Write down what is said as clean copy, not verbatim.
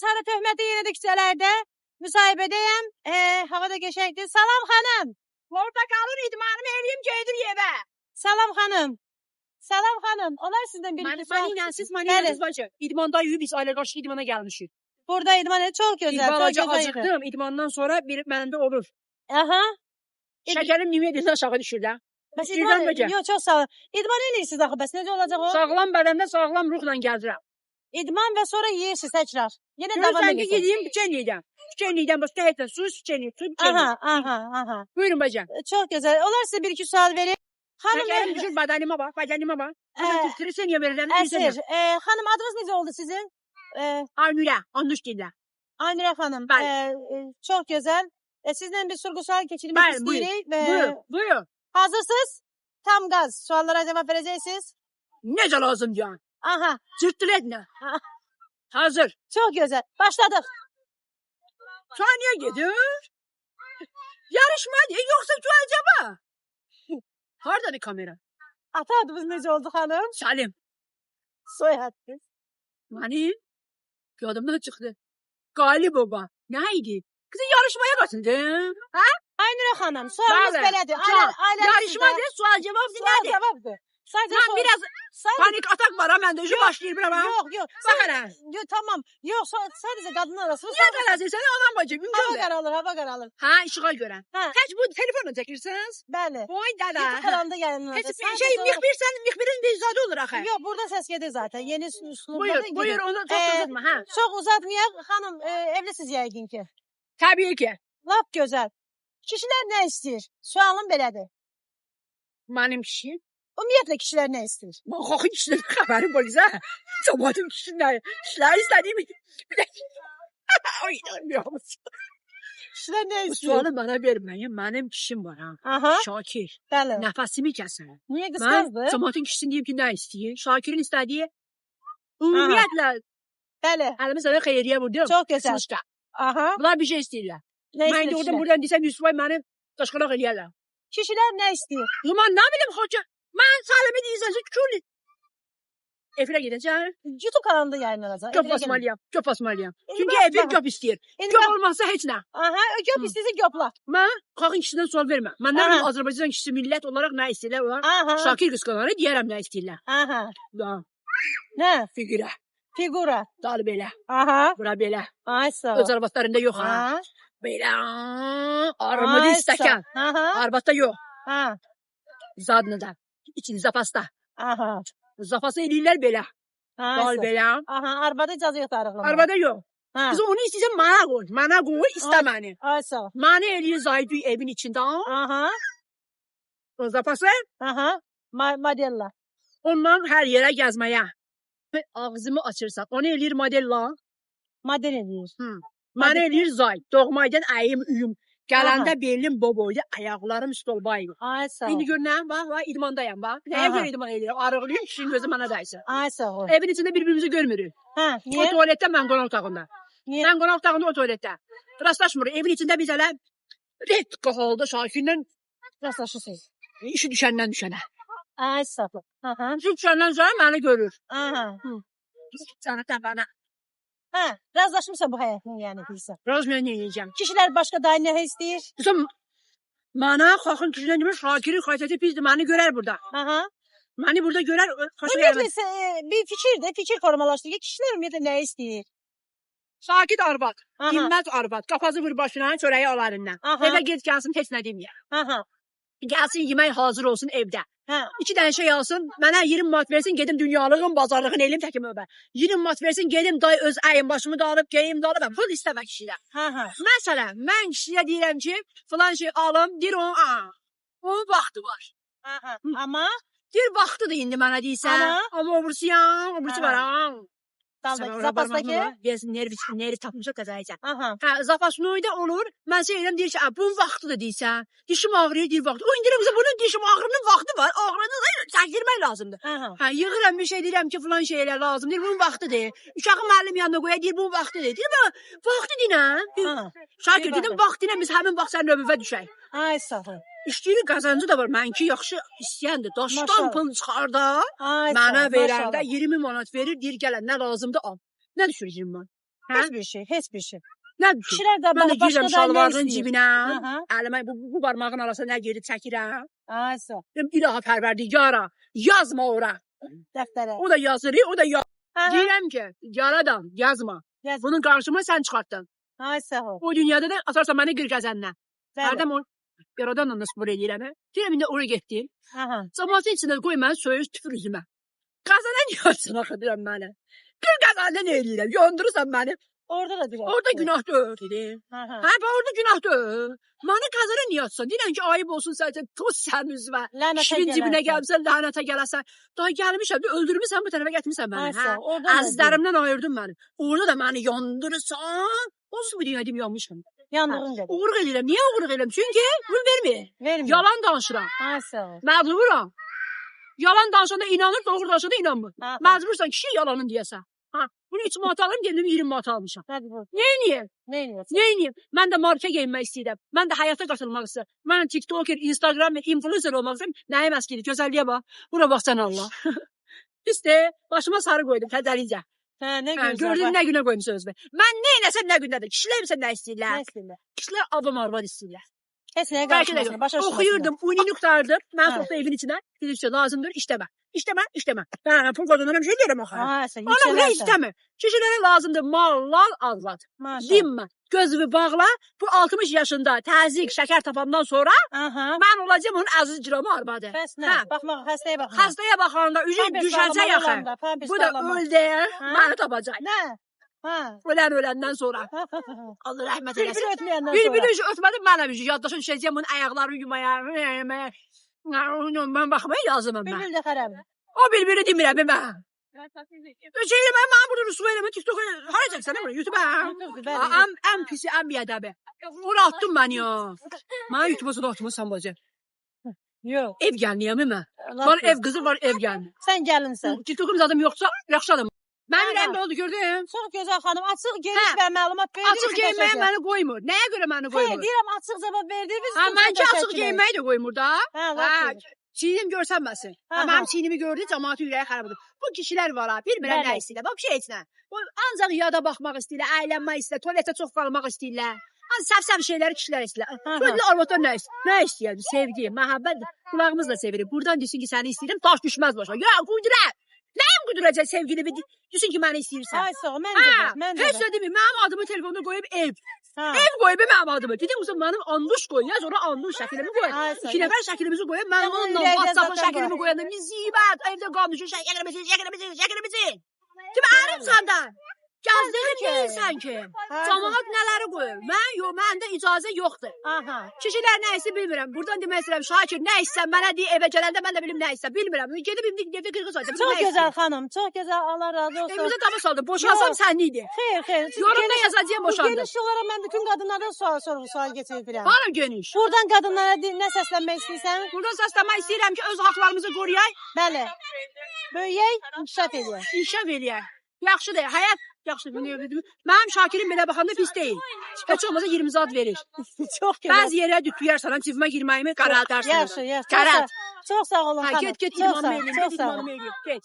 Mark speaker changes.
Speaker 1: Sarı töhməti yenə də küçələrdə müsahibədəyəm. Hava da qəşəngdir. Salam xanım.
Speaker 2: Orada qalır idmanımı eləyim gedir evə.
Speaker 1: Salam xanım. Salam xanım. Olar sizdən bir iki sual.
Speaker 2: Mənə siz mənə
Speaker 1: Bəli.
Speaker 2: siz bacı. İdmanda yuyub biz ailə qarşı idmana gəlmişik.
Speaker 1: Burada idman edir. Çox
Speaker 2: Bir
Speaker 1: gözəl, çox
Speaker 2: balaca
Speaker 1: gözəl.
Speaker 2: acıqdım. İdmandan sonra bir məndə olur.
Speaker 1: Aha.
Speaker 2: Şəkərim niyə deyirsən aşağı düşür də.
Speaker 1: Bəs
Speaker 2: İstəyirəm
Speaker 1: idman,
Speaker 2: bacı.
Speaker 1: yox, çox sağ olun. İdman eləyirsiniz axı, bəs necə olacaq o?
Speaker 2: Sağlam bədəndə sağlam ruhla gəzirəm.
Speaker 1: İdman və sonra yeyirsiniz təkrar. Yenə davam
Speaker 2: Görürsən ki,
Speaker 1: edirsiniz.
Speaker 2: gedeyim piçenliyəm. Piçenliydən başqa heç nə. Su piçenli, su piçenli.
Speaker 1: Aha, aha, aha.
Speaker 2: Buyurun bacım.
Speaker 1: Çox gözəl. Olar sizə bir iki sual verim. Xanım,
Speaker 2: Şəkərim düşür, bədənimə bax, bədənimə bax. Titrsən ya verirəm.
Speaker 1: Əsir. Xanım adınız necə oldu sizin?
Speaker 2: Aynurə, annuş deyirlər.
Speaker 1: Aynurə xanım.
Speaker 2: Bəli.
Speaker 1: Çox gözəl. Sizinlə bir sorğu sual keçirmək
Speaker 2: Bəli, buyurun.
Speaker 1: istəyirik.
Speaker 2: Buyur, buyur.
Speaker 1: Hazırsınız? Tam qaz. Suallara cavab verəcəksiniz.
Speaker 2: Necə lazım deyən?
Speaker 1: Aha,
Speaker 2: Cırtdır etmə.
Speaker 1: Ha.
Speaker 2: Hazır.
Speaker 1: çox gözəl. Başladıq.
Speaker 2: Saniye gedir. Yarışma diye yoksa sual cevap. Hardadır kamera?
Speaker 1: Ata adınız necə oldu xanım?
Speaker 2: Salim.
Speaker 1: Soyadınız.
Speaker 2: Benim yadımdan çıktı. Galip baba. Neydi? Kızı yarışmaya katıldım. Ha?
Speaker 1: Aynurə xanım, sualımız
Speaker 2: Bəli.
Speaker 1: belədir.
Speaker 2: Sual.
Speaker 1: Ailə,
Speaker 2: Yarışma diye sual cevap
Speaker 1: Sual
Speaker 2: nedir?
Speaker 1: cavabdır. Sadəcə
Speaker 2: Ben
Speaker 1: sual-
Speaker 2: biraz
Speaker 1: Sadəcə-
Speaker 2: panik atak var ha bende. Şu başlayır bir ama.
Speaker 1: Yox, yox.
Speaker 2: Bak hele.
Speaker 1: Yox, tamam. Yox, sadəcə qadınlar arasında.
Speaker 2: Niye qaralırsan anam bacım?
Speaker 1: Hava
Speaker 2: Mümkün değil.
Speaker 1: qaralır, hava qaralır.
Speaker 2: Ha işığa göre.
Speaker 1: Ha.
Speaker 2: Kaç bu telefonla çekirsiniz?
Speaker 1: Bəli.
Speaker 2: Vay dada.
Speaker 1: YouTube kanalında yayınlanacaq.
Speaker 2: Heç bir
Speaker 1: Sadəcə
Speaker 2: şey
Speaker 1: sual-
Speaker 2: müxbirsən, müxbirin bir zadı olur axı.
Speaker 1: Yox, burada səs gedir zaten. Yeni üslubda
Speaker 2: Buyur,
Speaker 1: gedir.
Speaker 2: buyur onu çox uzatma ha.
Speaker 1: Çox uzatmayaq. Xanım, evlisiniz yəqin ki.
Speaker 2: Təbii ki.
Speaker 1: Lap gözəl. Kişilər nə istəyir? Sualım belədir.
Speaker 2: Mənim kişiyim.
Speaker 1: Ümumiyyətlə kişilər nə istəyir?
Speaker 2: Mən xalqın kişilərin xəbərim var güzel. Cəmaatın kişilər. Kişilər istədiyimi. Bir dakika. Ay, inanmıyorum.
Speaker 1: Kişilər nə
Speaker 2: Bu
Speaker 1: istəyir?
Speaker 2: sualı mənə verməyin. Mənim kişim var ha.
Speaker 1: Aha,
Speaker 2: Şakir.
Speaker 1: bəli.
Speaker 2: Nəfəsimi kəsər.
Speaker 1: Niyə
Speaker 2: Mən
Speaker 1: qısqazdır?
Speaker 2: cəmaatın kişisini deyim ki, nə istəyir? Şakirin istədiyi ümumiyyətlə
Speaker 1: Bəli.
Speaker 2: əlimi sənə xeyriyə vurdum.
Speaker 1: Çox gözəl.
Speaker 2: Smışka.
Speaker 1: Aha.
Speaker 2: Bunlar bir şey istəyirlər.
Speaker 1: Nə
Speaker 2: Mən
Speaker 1: istəyir
Speaker 2: indi oradan
Speaker 1: kişilər?
Speaker 2: buradan desəm Yusuf ay məni daşqalaq eləyərlər.
Speaker 1: Kişilər nə istəyir?
Speaker 2: Aman nə bilim hoca. Mən Salimi deyirsən, kül. Efirə gedəcəm.
Speaker 1: YouTube kanalında yayınlanacaq.
Speaker 2: Köp
Speaker 1: Efirə gəlin.
Speaker 2: basmalıyam. Köp basmalıyam.
Speaker 1: İndi
Speaker 2: Çünki
Speaker 1: bax,
Speaker 2: efir
Speaker 1: bax.
Speaker 2: köp istəyir.
Speaker 1: İndi
Speaker 2: Köp
Speaker 1: bax.
Speaker 2: olmazsa heç nə.
Speaker 1: Aha, göp istəyirsə göpla.
Speaker 2: Mən xalqın kişisindən sual vermə. Mən nə
Speaker 1: Aha.
Speaker 2: bilim Azərbaycan kişisi millət olaraq nə istəyirlər? Onlar
Speaker 1: Aha.
Speaker 2: Şakir qısqanları deyərəm nə istəyirlər.
Speaker 1: Aha.
Speaker 2: Da,
Speaker 1: Nə?
Speaker 2: figürə,
Speaker 1: Fiqura.
Speaker 2: dal belə,
Speaker 1: Aha.
Speaker 2: bura belə.
Speaker 1: Ay sağ ol.
Speaker 2: Öz arvadlarında yox ha.
Speaker 1: Ha.
Speaker 2: Belə, armudi
Speaker 1: Ay sağ ol.
Speaker 2: stəkan.
Speaker 1: Aha.
Speaker 2: Arvadda yox.
Speaker 1: Ha.
Speaker 2: Zadını da. İçini zapasda.
Speaker 1: Aha.
Speaker 2: Zapası eləyirlər belə.
Speaker 1: Ay
Speaker 2: Dal
Speaker 1: sağ ol.
Speaker 2: belə.
Speaker 1: Aha, arvada icazə yoxdur arıqlamağa.
Speaker 2: Arvada yox.
Speaker 1: Ha.
Speaker 2: Qızım onu istəyirsən mənə qoy. Mənə qoy, istə məni.
Speaker 1: Ay sağ ol.
Speaker 2: Məni eləyir zaydı evin içində.
Speaker 1: Aha.
Speaker 2: O zapası
Speaker 1: Aha. Modella.
Speaker 2: ondan hər yerə gəzməyə. Ağzımı açırsan, onu eləyir modella.
Speaker 1: Model eləyir.
Speaker 2: Məni eləyir zay. Doğmaydan əyim, üyüm. Gələndə belim boboydu, ayaqlarım stolbaydı.
Speaker 1: Ay sağ ol.
Speaker 2: İndi gör nə, bax, bax, idmandayam, bax. Nəyə
Speaker 1: Aha.
Speaker 2: görə idman eləyirəm? Arıqlıyım, kişinin gözü mənə dəysin.
Speaker 1: Ay sağ ol.
Speaker 2: Evin içində bir-birimizi görmürük.
Speaker 1: Ha,
Speaker 2: O
Speaker 1: niyə?
Speaker 2: tualetdə, mən qonaq otağında.
Speaker 1: Niyə?
Speaker 2: Mən qonaq otağında, o tualetdə. Rastlaşmırıq. Evin içində biz hələ redka halda Şakirlə
Speaker 1: Rastlaşırsınız.
Speaker 2: işi düşəndən düşənə.
Speaker 1: Ay sağ ol. Aha.
Speaker 2: İşi düşəndən sonra məni görür.
Speaker 1: Aha.
Speaker 2: Sənə təpənə.
Speaker 1: Ha, razılaşmısan bu həyatla yəni deyirsən.
Speaker 2: Razı mən nə edəcəm?
Speaker 1: Kişilər başqa daha nə istəyir?
Speaker 2: Qızım, mənə xalqın kişindən demir, Şakirin xasiyyəti pisdir, məni görər burada.
Speaker 1: Aha.
Speaker 2: Məni burada görər, xoşa
Speaker 1: Ümumiyyətlə
Speaker 2: gəlməz.
Speaker 1: bir fikirdir, fikir formalaşdırır ki, kişilər ümumiyyətlə nə istəyir?
Speaker 2: Sakit arvad,
Speaker 1: Aha.
Speaker 2: dinməz arvad, qafası vur başına, çörəyi al əlindən.
Speaker 1: Aha.
Speaker 2: Evə gec gəlsin, heç nə deməyə.
Speaker 1: Aha.
Speaker 2: Gəlsin, yemək hazır olsun evdə.
Speaker 1: Hə.
Speaker 2: 2 dənə şey alsın, mənə 20 manat versin, gedim dünyalığın, bazarlığını eləyim təkim öbə. 20 manat versin, gedim day öz əyim başımı da alıb, geyim də alıb, pul istəmə kişidən.
Speaker 1: Hə, hə.
Speaker 2: Məsələn, mən kişiyə deyirəm ki, filan şey alım, deyir onun, a, onun vaxtı var.
Speaker 1: Aha. Amma
Speaker 2: Deyir vaxtıdır indi mənə deyirsən.
Speaker 1: Amma?
Speaker 2: Amma obrusuyam, obrusu var ha.
Speaker 1: daldakı, zapasdakı.
Speaker 2: Versin nerv tapmışa qəzayacaq.
Speaker 1: Aha.
Speaker 2: Hə, zapasnoyda olur. Mən sənə deyirəm, deyir ki, "A, bunun vaxtıdır" deyirsən. Dişim ağrıyır, deyir vaxtı. O indirəm qızım, bunun dişim ağrının vaxtı var. Ağrını da çəkdirmək lazımdır.
Speaker 1: Aha.
Speaker 2: Hə, yığıram bir şey deyirəm ki, filan şey elə lazım. Deyir, bunun vaxtıdır. Uşağı müəllim yanına qoya, deyir, bunun vaxtıdır. Deyir, "Bə, vaxtıdır nə?"
Speaker 1: Aha.
Speaker 2: Şakir
Speaker 1: Bir
Speaker 2: dedim, vaxtı ilə biz həmin vaxt sənin növbə düşək.
Speaker 1: Ay sağ ol.
Speaker 2: İşləyir, qazancı da var. Mənki yaxşı istəyəndir. Daşdan
Speaker 1: Maşallah.
Speaker 2: pul çıxar da.
Speaker 1: Ay sağ
Speaker 2: Mənə
Speaker 1: ol.
Speaker 2: verəndə
Speaker 1: Maşallah.
Speaker 2: 20 manat verir, deyir gələn nə lazımdır al. Nə düşür 20 manat? Hə?
Speaker 1: Heç bir şey, heç bir şey.
Speaker 2: Nə düşür?
Speaker 1: Kişilər də
Speaker 2: Mən də
Speaker 1: başqa
Speaker 2: girirəm
Speaker 1: da nə
Speaker 2: şalvarın
Speaker 1: istəyir?
Speaker 2: cibinə.
Speaker 1: Aha.
Speaker 2: Əlimə bu barmağın arasına nə girib çəkirəm.
Speaker 1: Ay sağ ol.
Speaker 2: Deyirəm, İlahi pərverdigara, yazma ora.
Speaker 1: Dəftərə.
Speaker 2: O da yazır, o da yaz.
Speaker 1: Aha.
Speaker 2: Deyirəm ki, yaradan yazma.
Speaker 1: Yazma.
Speaker 2: Bunun qarşıma sən çıxartdın.
Speaker 1: Ay sağ ol.
Speaker 2: O dünyada da atarsan məni qır qəzəninə.
Speaker 1: Bəli.
Speaker 2: Hərdən o yaradanla da spor eləyirəm. Hə? Deyirəm indi ora getdim.
Speaker 1: Aha.
Speaker 2: Camaatın içində qoy məni söyür tüfür üzümə. Qazana niyə atsın axı deyirəm mənə. Qır qazanı nə eləyirəm? Yondurursan məni.
Speaker 1: Orada da bir.
Speaker 2: Orada günah deyil dedim.
Speaker 1: Aha.
Speaker 2: Hə, bax orada günah deyil. Məni qazana niyə atsan? Deyirəm ki, ayıb olsun sənə, toz sənin üzvə.
Speaker 1: Lənətə
Speaker 2: Kişinin dibinə
Speaker 1: gələrsən.
Speaker 2: gəlmisən, lənətə gələsən. Daha gəlmişəm, də öldürmüsən, bu tərəfə gətirmisən məni.
Speaker 1: Ay
Speaker 2: Hə?
Speaker 1: sağ ol. Orada da
Speaker 2: Əzizlərimdən ayırdın məni. Orada da məni yandırırsan. Onsuz bu dünyada yanmışam.
Speaker 1: Yandığın qədər.
Speaker 2: Uğurluq eləyirəm. Niyə uğurluq eləyirəm? Çünki pul vermir.
Speaker 1: Vermir.
Speaker 2: Yalan danışıram.
Speaker 1: Ay sağ ol.
Speaker 2: Məcburam. Yalan danışanda inanır, doğru danışanda inanmır.
Speaker 1: Aha.
Speaker 2: Məcbursan kişi yalanın deyəsən. Ha, bunu 3 manat alırım, dedim 20 manat almışam.
Speaker 1: Məcbur.
Speaker 2: Neyniyim?
Speaker 1: Nə edirsən?
Speaker 2: Neyniyim? Mən də marka geyinmək istəyirəm. Mən də həyata qatılmaq istəyirəm. Mən də TikToker, Instagram, influencer olmaq istəyirəm. Nəyim əskidir? Gözəlliyə bax. Bura bax sən Allah. Pis də başıma sarı qoydum tədəricə.
Speaker 1: Hə, nə
Speaker 2: Hə,
Speaker 1: gözəl.
Speaker 2: gördün nə günə qoymusan özümü. Mən nə eləsəm nə gündədir. Kişilər isə nə
Speaker 1: Nə
Speaker 2: istəyirlər?
Speaker 1: istəyirlər?
Speaker 2: Kişilər avam arvad istəyirlər.
Speaker 1: Heç nəyə
Speaker 2: Bəlkə də
Speaker 1: qarışmasın, başa düşməsinlər.
Speaker 2: Oxuyurdum, unini qurtardım. Mən
Speaker 1: Hə.
Speaker 2: soxdu evin içinə. Dedim ki, lazımdır, işləmə. İşləmə, işləmə. Mən pul qazanıram, şey deyirəm axı.
Speaker 1: Ay sən
Speaker 2: Ana nə
Speaker 1: yüksələrsən.
Speaker 2: istəmir. Kişilərə lazımdır mallar, arvad.
Speaker 1: Maşallah.
Speaker 2: Dinmə. Gözünü bağla. Bu 60 yaşında təzyiq, şəkər tapandan sonra
Speaker 1: Aha.
Speaker 2: mən olacağam onun əziz ciramı arvadı.
Speaker 1: Bəs nə?
Speaker 2: Hə.
Speaker 1: Baxmaq, xəstəyə baxmaq.
Speaker 2: Xəstəyə baxanda üzü
Speaker 1: Pampers
Speaker 2: düşəcək
Speaker 1: bağlamaq
Speaker 2: axı.
Speaker 1: olanda, pampers
Speaker 2: Bu da
Speaker 1: bağlamaq.
Speaker 2: öl deyər,
Speaker 1: Hə?
Speaker 2: məni tapacaq.
Speaker 1: Nə? Hə.
Speaker 2: Ölən öləndən sonra. Allah rəhmət eləsin.
Speaker 1: Bir-bir ötməyəndən sonra.
Speaker 2: Bir-bir ötmədi, mənə bir yaddaşa düşəcəyəm bunun ayaqlarını yumaya, yumaya. Mən baxmaya lazımam mən.
Speaker 1: Bülbül də xərəb.
Speaker 2: O bir-biri demirəm mən. Şey eləmə, mən burada rüsva eləmə, TikTok hara çəksən bura, YouTube-a.
Speaker 1: YouTube'dur, bəli.
Speaker 2: Ən, ən pisi, ən biədəbi. Ora atdın məni ya. Mənə YouTube-a zada atmısan bacı.
Speaker 1: Yox.
Speaker 2: Ev gəlməyəm mən.
Speaker 1: Lap
Speaker 2: Var
Speaker 1: yox.
Speaker 2: ev qızı, var ev gəlmir.
Speaker 1: Sən gəlinsən.
Speaker 2: TikTokum zadım yoxsa yaxşı adam. Mənim
Speaker 1: Hə,
Speaker 2: ürəyimdə oldu gördün.
Speaker 1: Çox gözəl xanım, açıq, geniş
Speaker 2: Hə.
Speaker 1: və məlumat verdiniz.
Speaker 2: Açıq geyinməyə məni qoymur. Nəyə görə məni
Speaker 1: Xeyr,
Speaker 2: qoymur?
Speaker 1: deyirəm açıq cavab verdiniz.
Speaker 2: Ha, mənki açıq geyinməyi də qoymur da.
Speaker 1: Hə, lap
Speaker 2: Hə,
Speaker 1: yox.
Speaker 2: çiynim görsənməsin.
Speaker 1: Hə,
Speaker 2: Ha, mənim
Speaker 1: hə.
Speaker 2: çiynimi gördü, cəmaatın ürəyi xarab oldu. Bu kişilər var ha, bilmirəm nə
Speaker 1: Bəli.
Speaker 2: istəyirlər. Bax, bir şey heç nə. Bu ancaq yada baxmaq istəyirlər, əylənmək istəyirlər, tualetə çox qalmaq istəyirlər. Ancaq səf-səf şeyləri kişilər istəyirlər.
Speaker 1: Hə, hə.
Speaker 2: Böyle arvadlar nə istəyir? Nə istəyir? Sevgi, məhəbbət. Qulağımızla sevirik. Buradan desin ki, səni istəyirəm, daş düşməz başa. Ya, qudurə. Nəyim quduracaq sevgili? Desin ki, məni istəyirsən.
Speaker 1: Ay sağ ol, məncə də,
Speaker 2: Hə,
Speaker 1: məncə
Speaker 2: heç
Speaker 1: də.
Speaker 2: nə demir. Mənim adımı telefonda qoyub ev.
Speaker 1: Hə.
Speaker 2: Ev qoyub mənim adımı. Dedim usta mənim anduş qoy. Yaz ora anduş şəklimi qoy.
Speaker 1: Ay sağ ol.
Speaker 2: İki nəfər şəklimizi qoyub mən
Speaker 1: Ya, onun
Speaker 2: onunla
Speaker 1: ürəyində
Speaker 2: WhatsApp-a
Speaker 1: zaten
Speaker 2: şəklimi
Speaker 1: var.
Speaker 2: qoyanda müzibət evdə qalmışıq şəklimizi, şəklimizi, şəklimizi. Demə ərim səndən. Gəzdiyim deyilsən ki.
Speaker 1: Hə.
Speaker 2: Camaat nələri qoyur? Mən yox, məndə icazə yoxdur.
Speaker 1: Aha.
Speaker 2: Kişilər nə istəyir bilmirəm. Buradan demək istəyirəm, Şakir nə istəyirsən mənə deyə evə gələndə mən də bilim nə istəyir. Bilmirəm. Gedib indi evdə qırğı sayacam.
Speaker 1: Çox gözəl xanım, çox gözəl. Allah razı olsun.
Speaker 2: Evimizə dama saldım. Boşansam
Speaker 1: Yox.
Speaker 2: sənli idi.
Speaker 1: Xeyr, xeyr. Siz
Speaker 2: Yorumda
Speaker 1: geniş-
Speaker 2: yazacağım
Speaker 1: Bu
Speaker 2: boşandım.
Speaker 1: geniş olaraq mən bütün qadınlardan sual soru sual keçirirəm.
Speaker 2: Hanım geniş.
Speaker 1: Buradan qadınlara nə səslənmək istəyirsən?
Speaker 2: Buradan səslənmək istəyirəm ki, öz haqlarımızı qoruyaq,
Speaker 1: Bəli. Böyüyək, inkişaf eləyək.
Speaker 2: inkişaf eləyək. Yaxşıdır, həyat yaxşıdır. Bunu dedim. Mənim Şakirim belə baxanda pis deyil. Heç olmasa 20 zad verir.
Speaker 1: Çox gözəl.
Speaker 2: Bəzi yerə dütüyərsən, cibimə girməyimi qaraldarsın.
Speaker 1: Yaxşı, yaxşı.
Speaker 2: Qaralt.
Speaker 1: Çox sağ olun
Speaker 2: Ha,
Speaker 1: xanım.
Speaker 2: get, get,
Speaker 1: Çox sağ
Speaker 2: idmanımı
Speaker 1: olun,
Speaker 2: eləyim,
Speaker 1: çox
Speaker 2: get,
Speaker 1: sağ olun.
Speaker 2: idmanımı eləyim. Get.